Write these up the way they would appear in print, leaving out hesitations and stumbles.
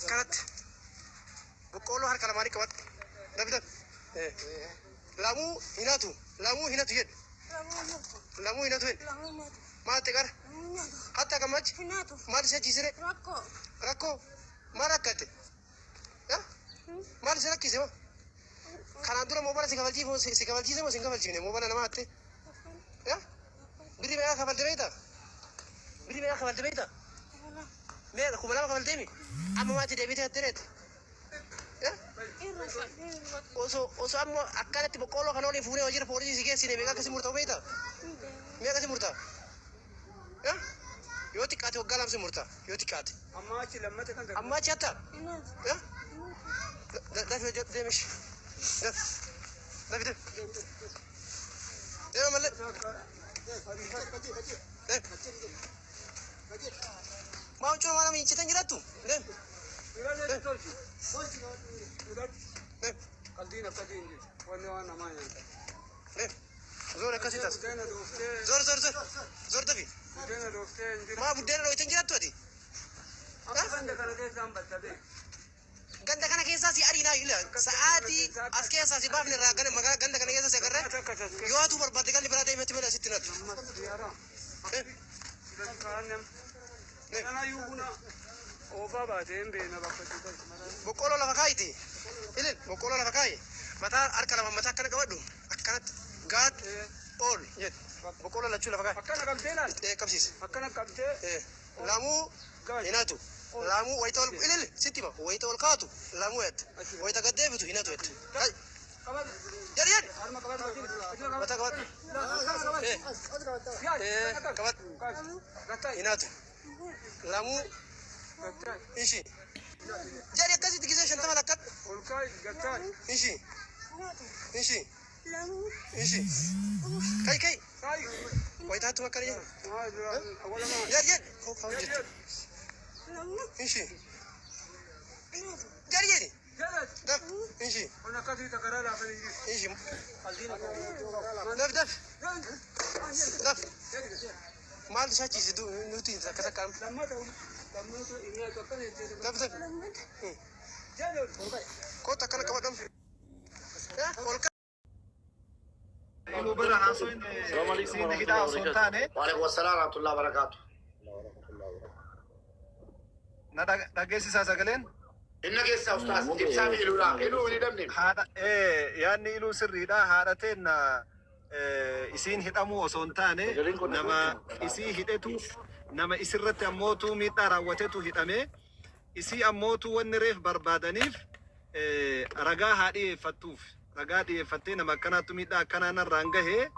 Akkanatti boqqoolloo harka lamaanii qabadhu. Dafi dafi. Lamuu hinatu, lamuu hinatu jedhu. Lamuu hinatu jedhu. Maal qara? Hatta gammachi? Maal isa ciisire? Rakkoo. Maal rakkate? Maal isa rakkise moo? Kanaan dura moobala si kafalchiise si kafalchiise moo si hin kafalchiifne moobala nama hatte? Birri meeqa kafalte beektaa? Birri meeqa kafalte beektaa? Meeqa 2000 kafalteemi? Amma maatti deebitee hatte reete? Osoo osoo amma akkanatti boqqoolloo kana waliin fuunee hojiirra poolisii si geessine meeqa akkasi murtaa'u beektaa? Meeqa si murtaa? Yoo xiqqaate waggaa 2 si murtaa yoo xiqqaate. Amma achi lammata kan Amma achi hatta? Dafi hojjedhu deemish. Dafi. Dafi dafi. Deema malee. Deem. Maa huccuu namaa nama hin citan jiraattu? Deem. Deem. Qaldiin akkasii hin jiru. Wanni waan namaa nyaatan. Deem. Zoor akkasii taas. Buddeena dhooftee Zoor zoor zoor. Zoor dafi. buddeena dhooftee hin jiru. Maa buddeena dhooytan jiraattu ati? Akka ganda kana keessaan badda bee. Ganda kana keessaa si ariinaa ila sa'aatii as keessaa si baafne irraa gana magaalaa ganda kana keessaa si agarre yoo hatuu barbaadde gandi biraa deemee malee asitti natu. Ammas ziyaara. Kana yuuna oofaa baatee hin beekna bakka itti tolchu. Boqqolloo lafa kaayiti. Ilil boqqolloo lafa kaayi. Mataa harka lama mataa akkana qabadhu akkanatti gaad ol jedhu. Boqqolloo lachuu lafa kaayi. Akkana qabdee laal. Qabsiisi. Akkana qabdee. Lamuu hinatu. Lamuu wayita ol ilil sitti hima wayita ol kaatu lamuu jette. Wayita gad deebitu hinatu jette. Qabadhu. Jedhi jedhi. Harma qabadhu. Mataa qabadhu. Qabadhu. Hinatu. Lamuu ishi. Jedhi akkasitti gisee 50 lakkadhu. Ol kaayi gattaay. Ishi. Ishi. Ishi. Kai kai. Kaayi. Wayita hattu akkana jedhu. Awwalamaa. Jedhi jedhi. Koo kaa'u jettu. Ishi. Jedhi jedhi. Jedhat. Daf. Ishi. Kun akkasii takaraa laafanii jiru. Ishi. Qaldiin akkasii. Daf daf. Daf. Maaltu shaachise nuti takka takkaan. Lammata lammata inni akkana jettee. Daf daf. Jedhu ol kaayi. Kootu akkana qabadhu. Ol Iluu bara haasoo isiin hidhaa osoo hin taane Waalaikum assalam warahmatullahi wabarakatuh. na dhageessisaa sagaleen. Inna keessa ustaas ibsaa fi iluudha. Iluu hin hidhamne. Haadha yaadni iluu sirriidha. Haadha teenna isiin hidhamuu osoo hin taane nama isii hidhetu nama isirratti ammootu miidhaa raawwatetu hidhame isii ammootu wanni reef barbaadaniif ragaa haa dhiyeeffattuuf ragaa dhiyeeffattee nama akkanaattu miidhaa akkanaa narraan gahee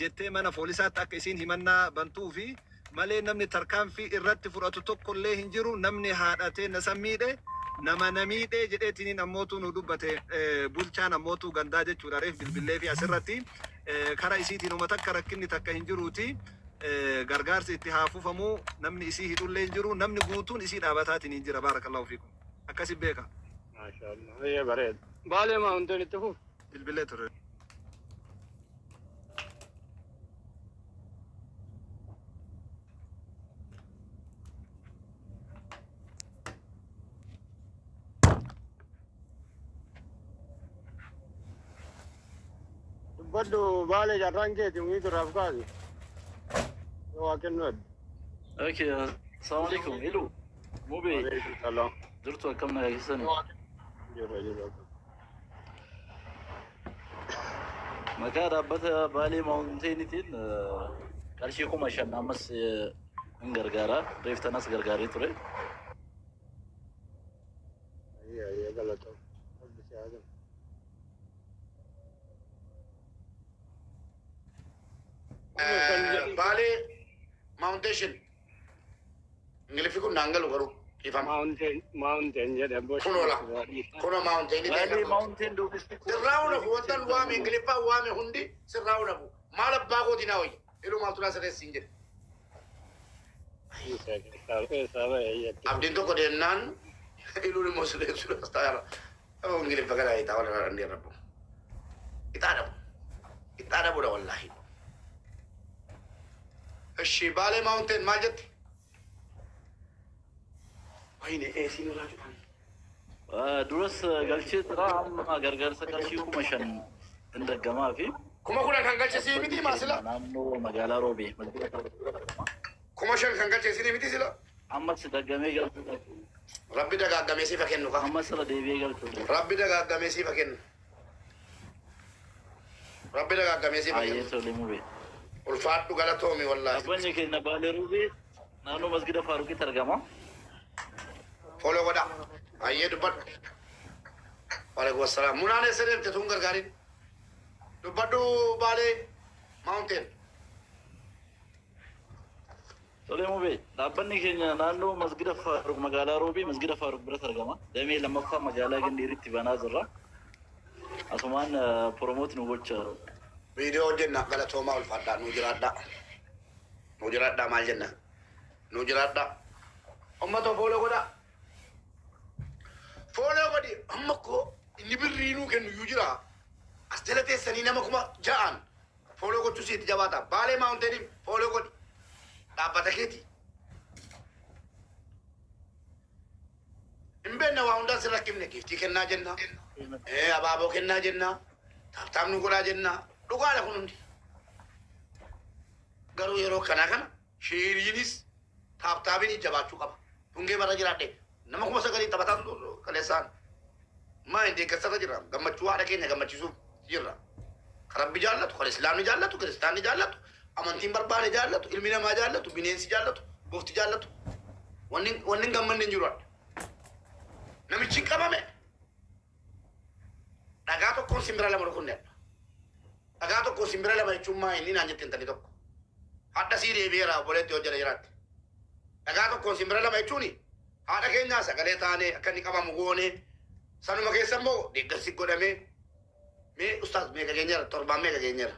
jettee mana foolisaatti akka isiin himannaa bantuufi malee namni tarkaanfii irratti fudhatu tokkollee hin jiru. Namni haadha teenna san miidhe nama na miidhee jedheetiniin ammootuu nu dubbate bulchaan ammootuu gandaa jechuudha reef bilbillee fi asirratti kara isiitiin uma takka rakkinni takka hin jiruuti gargaarsi itti haa fufamuu namni isii hidhullee hin jiru namni guutuun isii dhaabataatiin hin jira baarakallahu fiikum akkasi beeka. Maashaallah. Baay'ee bareeda. Baalee maawunteen itti fufu. Bilbilee ture. Dubbadhu baalee carraan keeti umii turaaf kaasi. Yoo waa kennu heddu. Okay, assalamu alaikum. Ilu, Mube, Waalaikum salaam. jirtu akkam nagaa keessani? Jirra jirra. Maqaa dhaabbata Baalee Maawunteenitiin qarshii 5000 ammas hin gargaara. Reef tanas gargaaree ture. Ayyee ayyee galatoo. Rabbi si haa kennu. Baalee Mountain. Ingiliffi kun naan galu garuu dhiifama. Mountain mountain jedhe abboo. Kunoo la. Kunoo mountain Baalee Maawunteen Doogistik. Sirraa hunafu wanta waame Ingiliffaan waame hundi sirraa hunafu. Maal abbaa kooti naa wayya. Iluu maaltu naa sirreessi hin jedhe. Keessaa ba'e jetti. Abdiin tokko deemnaan iluun immoo sirreessuudhaaf taa'eera. Ingiliffa kana ixaa wal irraa dhandhee rabbu. Ixaa dhabu. Ixaa dhabuudha wallaahi. Ishi Baalee Mountain maal jetti? Wayne eesiin irraa cufan. Duras galchee jira, amma gargaarsa qarshii 5,000 hin daggamaa fi 10,000 kan galche sii miti maa sila? Naannoo magaalaa Roobee. 5,000 kan galche sii miti sila? Ammas daggamee galchuu. Rabbi dagaaggamee siif haa kennu kaa. Ammas irra deebi'ee galchuu. Rabbi dagaaggamee siif haa kennu. Rabbi dagaaggamee siif haa Baay'ee kennu. tole mube. Ulfaadhu, galatoomi wallaahi. Dhaabbanni keenya Baalee Roobee naannoo masgida Faaruqitti argama. Follow godha. Ayyee, dubbadhu. Waalaikum assalaam. Munaan eessa deemte tun gargaarin? Dubbadhu, Baalee Mountain. Tole mube, dhaabbanni keenya naannoo masgida Faaruq magaalaa Roobee masgida Faaruq biratti argama. Damee lammaffaa magaalaa Gindiiritti banaa jirra. Asumaan promote nu gocha. Viidiyoo hojjenna, galatoomaa, ulfaadhaa, nuu jiraadhaa. Nuu jiraadhaa, maal jenna? Nuu jiraadhaa. Uummata, follow godhaa. Follow godhi. Amma koo inni birrii nuu kennu iyyuu jira. As jala teessanii nama 6,000 follow gochuu sitti jabaata. Baalee Mountainiin follow godhi. Dhaabbata keeti. Hin beekna, waa hundaan sin rakkifne, giiftii kennaa jenna. Abaaboo kennaa jenna. Tap tap nu godhaa jenna. Dhugaadha kun hundi. Garuu yeroo kanaa kana shareiinis tap tapiin jabaachuu qaba. Dhungee bara jiraadhe nama 9,000 taphataan kaleessaan. Maa hin deeggarsarra jirra. Gammachuu haadha keenya gammachiisuuf jirra. Kan Rabbi jaallatu, kan Islaamni jaallatu, Kiristaanni jaallatu, amantiin barbaade jaallatu, ilmi namaa jaallatu, bineensi jaallatu, goofti jaallatu. Wanni hin gammanne hin jiru adda. Namichi hin qabame. Dhagaa tokkoon simbira lama rukunne adda. Dhagaa tokkoon simbira lama jechuun maa inni naan jette intalli tokko. Hadha sii deebi'eera, obboleetti hojjala jiraatti. Dhagaa tokkoon simbira lama jechuun haadha keenyaa sagalee taanee akka inni qabamu goone, sanuma keessa immoo deeggarsi godhamee. Mee ustaaz, meeqa geenyeera? Torbaan meeqa geenyeera?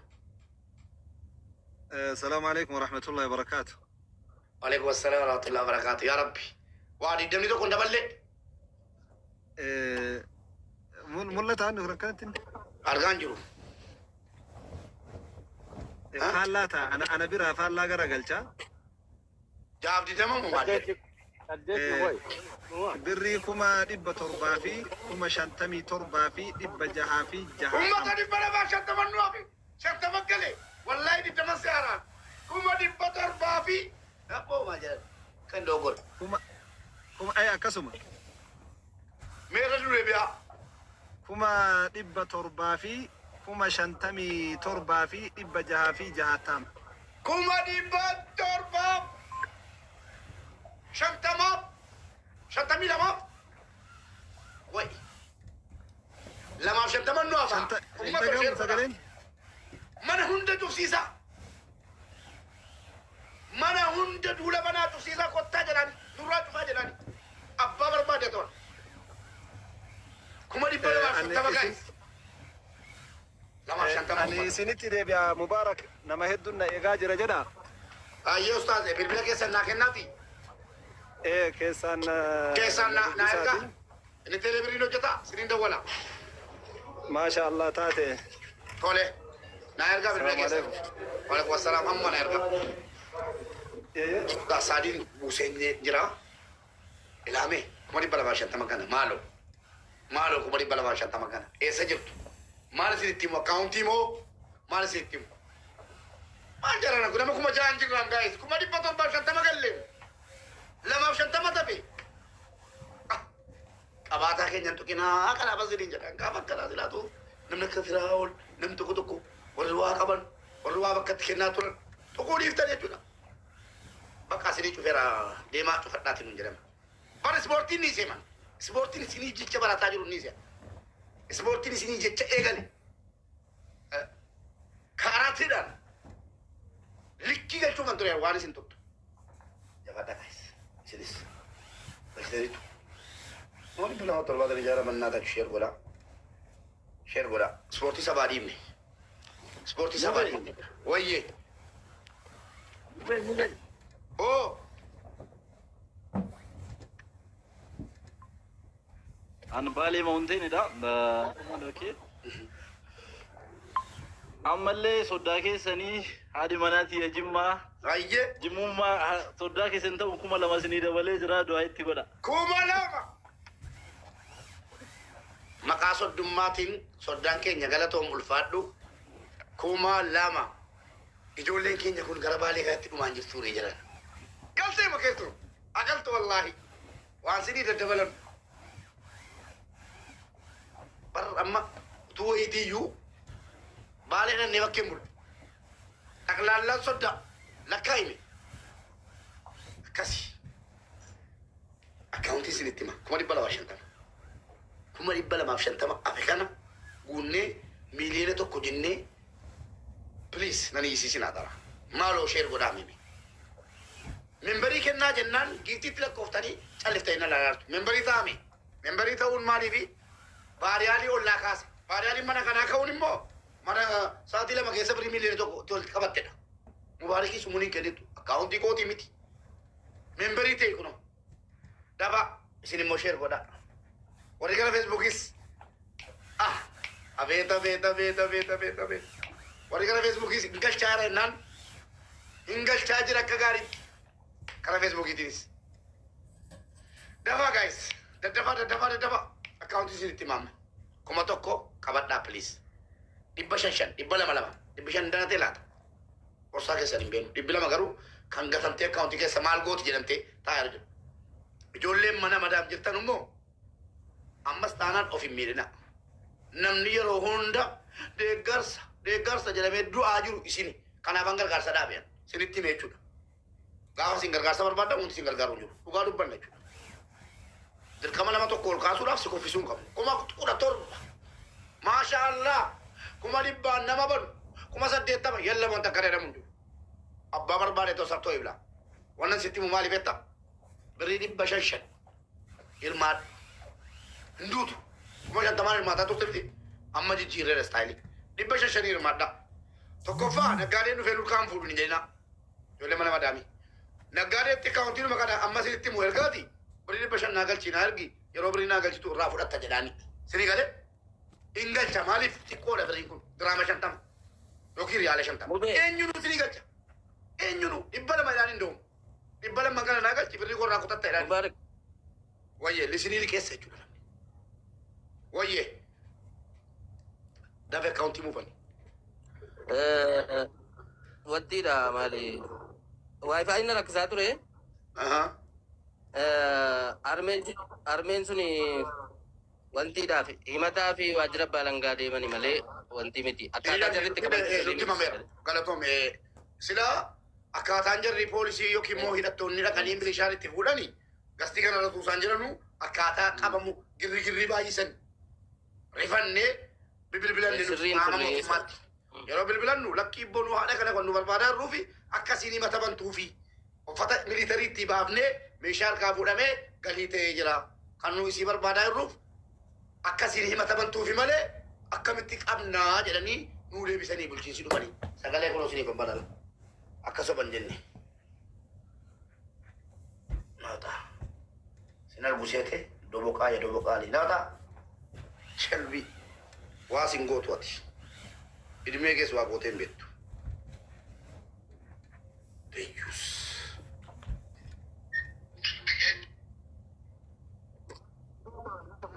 السلام عليكم ورحمة الله وبركاته. Waalaikum assalam warahmatullahi wabarakatuh. Yaa Rabbi. Waa 21 hin daballee. Mul'ata annu akkanatti. Argaan jiru. Faallaa ta'a. Ana biraa faallaa garagalcha. 6 20 moo maal jedhe? 8 hoy. Birrii 757,660. Uummata, 250 nu hafe. 50 galee. Wallaahi 20 seeraan. 700,000 fi. Rabboo, maal jedhan? Kan doogol. Kuma kuma ay, akkasuma. Meerra duree bi'aa. 757,660. 750,000 52f. Wayi. 250 nu hafa. Shanta Uummata, hin dhagahamu ishee sagaleen? Mana hunda cufsiisa. Mana hunda duula manaa cufsiisa, kottaa jedhani. Nurraa cufaa jedhani. Abbaa barbaade tola. 250,000 Ani gahe. 250. Ani isinitti deebi'a, Mubaarak, nama hedduun na eegaa jira jedha. Ayyee ustaaz, bilbila keessan naa kennaati. Keessaan Keessaan naa ergaa. Inni teelebiriin hojjeta, siniin dawwala. Maasha Allah taate. Tole. Naa ergaa bilbila keessan. Waalaikum assalaam, amma naa ergaa. Saadiin buusee jira. Ilaame, 250,000 kana maaloo. Maaloo, 250,000 kana. Eessa jirtu? Maal isinitti himu? Akkaawuntii moo? Maal isinitti himu? Maal jarana kun, nama 6,000 jirraan gaa'es. 750,000 gallee. 250 tafe. Qabaataa keenyan tuqinaa, kanaaf asiniin jedhan, gaafa akkanaa silaatu namni akka firaa ol namni tokko tokko warri waa qaban, warri waa bakkatti kennaa turan tuquu dhiiftan jechuudha. Bakka isinii cufeera, deemaa cufadhaati nuun jedhama. Bara ispoortiin ni seeman. Ispoortiin isinii jecha barataa jiru ni seema. Ispoortiin isinii jecha eegale. Kaaraatiidhaan likkii galchuu kan ture waan isin turtu. Jabaadhaa guys. Isinis. Galchitaniitu. Namoonni 276 mannaa tachu, share godhaa. Share godhaa. Ispoortii sabaa dhiibne. Ispoortii sabaa dhiibne. Wayyee. Oo. An Baalee Mountainidha. Okay. Ammallee soddaa keessanii haadhi manaatii Jimmaa Ayyee. Jimmummaa soddaa keessan ta'u 2,000 isinii dabalee jira, du'aa itti godha. 2,000. Maqaa soddummaatiin soddaan keenya galatoom ulfaadhu 2000 ijoolleen keenya kun gara Baalee kanatti dhumaan jirtuure jedhan. Galtee makeetu agaltu wallaahi waan sinii daddabalan. Bar amma utuu wayiitiiyyuu Baalee dhannee bakkeen bulle. Xaqlaallaan soddaa lakkaa'ime. Akkasi. Akkaawuntii isinitti hima. 250,000. 250,000 afe kana guunnee 1 miiliyoona jennee please nan hiisisinaa dara. Maaloo share godhaa mimi. Memberii kennaa jennaan giiftiitti lakkooftanii calliftanii na ilaaltu. Memberii ta'ame. Memberii ta'uun maaliifi baariyaalii ollaa kaasa. Baariyaaliin mana kanaa ka'uun immoo mana sa'aatii 2 keessa birrii 1 miiliyoona itti walitti qabattedha. Mubaarikii sumuun hin kennitu. Akkaawuntii kootii miti. Memberii ta'e kunoo. Daba isin immoo share godhaa. Warri gara Feesbuukis ah abeet abeet abeet abeet abeet abeet. Warri gara Feesbuukis hin galchaa jira jennaan hin galchaa jira akka gaariitti. Kara Feesbuukiitiinis. Dafaa guys, daddafaa, daddafaa, daddafaa. Akkaawuntii isinitti himaama. 1000 qabadhaa please. Dhibba shan shan, dhibba lama lama, 500 danatee laata. Gorsaa keessan hin beeknu. 200 garuu kan gatamtee akkaawuntii keessa maal gooti jedhamtee taa'aa jiru. Ijoolleen mana madaam jirtan immoo ammas taanaan of hin miidhina. Namni yeroo hunda deeggarsa deeggarsa jedhamee du'aa jiru isini. Kanaafan gargaarsa dhaabe isinitti hime jechuudha. Gaafa isin gargaarsa barbaaddan wanti isin gargaaru hin jiru. Dhugaa dubbanna jechuudha. Dirqama nama tokko ol kaasuudhaaf si kuffisuu hin qabnu. 17,000. Maasha Allah. 100,000 nama banu. 80,000 yalla wanta akkana jedhamu hin jiru. Abbaa barbaade ta'u sartoo ibla. Wannan sitti himu maali beektaa? Birrii dhibba shan shan hirmaadhu. Hin duutu. 50,000n hirmaataa turte miti. Amma jijjiirreera istaayilii. Dhibba shan shanii hirmaadhaa. Tokkoffaa, naggaadeen dhufee nurkaan fuudhu hin jedhinaa. Ijoollee mana madaamii. Naggaadeetti akkaawuntiinuma kana amma sinitti himu ergaati. Birrii 500 naa galchi, naa ergi, yeroo birrii naa galchitu irraa fudhatta jedhaani. Sinii galee? Hin galcha, maaliif xiqqoodha birriin kun, giraama 50 yookiin riyaala 50. Mubee. Eenyunu sinii galcha? Eenyunu 200 jedhaan hin doomu. 200 kana naa galchi, birrii korraa kutatta jedhaan. Mubaarak. Wayyee lisinii liqeessa jechuudha namni. Wayyee. Dafe akkaawuntii muufani. Wantiidha maali? Wi-Fi na rakkisaa ture. Armeen suni wantiidhaaf himataa fi waajjira baalangaa deemani malee wanti miti. Akkaataa jarri itti qaban sirrii Nutti miti. himameera. Galatoome. Sila akkaataan jarri poolisii yookiin immoo hidhattoonni dhaqanii milishaan itti fuudhanii gastii kana irra tuusaan jiranu akkaataa qabamu girri girri baay'isan. Rifannee bilbilanne nuti Sirriin qaama turre. mootummaatti. Yeroo bilbilannu lakkii bonuu haadha kana kan nu barbaadaa jirruu fi akkasiin himatamantuufi uffata militariitti baafnee meeshaa harkaa fuudhamee galii ta'ee jira. Kan nu isii barbaadaa jirruuf akkasiin himatamantuufi malee akkamitti qabnaa jedhanii nuu deebisanii bulchiinsi dhufanii. Sagalee kunoo isiniif hin banala. Akka soban jenne. Naata. Sin argu seete doboqaa ya doboqaali. Naata. Shelbi. Waa sin gootu ati. Idmee keessa waa gootee hin beektu. Deyyus.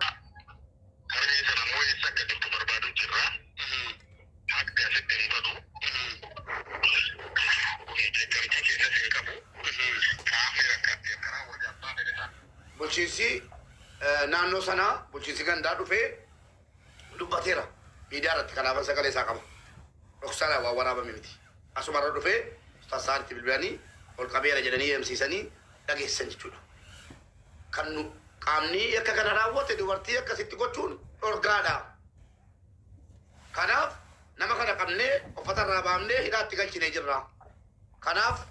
Harmee sana immoo eessa akka jirtu barbaadu jirra. Haqni asitti hin badu. Kun beekamtii keessas hin qabu. Qaamni rakkate akka raawwate abbaa fedhe ta'a. Bulchiinsi naannoo sanaa, bulchiinsi gandaa dhufee dubbateera. Miidiyaa irratti kanaafan sagalee isaa qaba. Dhoksaadhaan waan waraabame miti. Asumarra dhufee tasaaritti bilbilanii ol qabeera jedhanii eemsiisanii dhageessan jechuudha. Kan nu qaamni akka kana raawwate dubartii akkasitti gochuun dhorgaadha. Kanaaf nama kana qabnee uffata irraa baafnee hidhaatti galchinee jirra. Kanaaf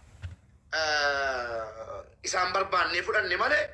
isaan barbaannee fudhanne malee